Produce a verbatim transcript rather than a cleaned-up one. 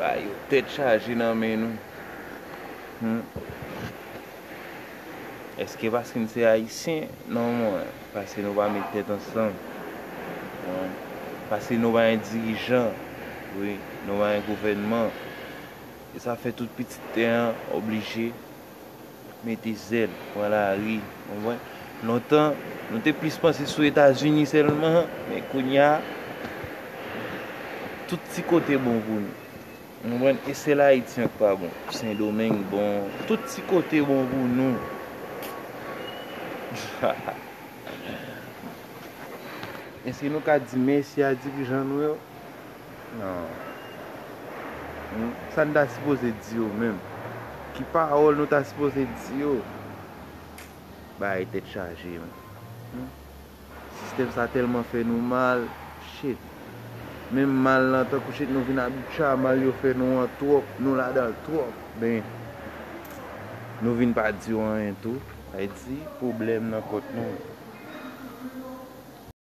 Ay, tèt chaje nan men nou. Hmm. Èske paske n se Ayisyen? Non, mwen. Paske nou pa met tèt ansanm. Mwen. Paske nou pa gen dirijan. Wi, nou pa gen gouvènman. E sa fè tout pitit tè an oblije mete zèl, pran lari, konprann? Lontan, nou te plis panse sou Etazini sèlman, men kounye a, tout ti kote bon pou nou. Konprann? E sèl Ayiti an k pa bon. Sendomeng bon, tout ti kote bon pou nou. Èske nou ka di mèsi a dirijan nou yo? Non. Hmm, sa n ta sipoze di yo menm? Ki pawòl nou ta sipoze di yo? Bagay tèt chaje, men. Hmm. Sistèm sa tèlman fè nou mal. Shit. Menm mal lan, tankou shit, nou vin abitye a mal yo fè nou an twòp, nou ladan l twòp. Ben, nou vin pa di yo anyen tou. Sa vle di, pwoblèm nan kont nou.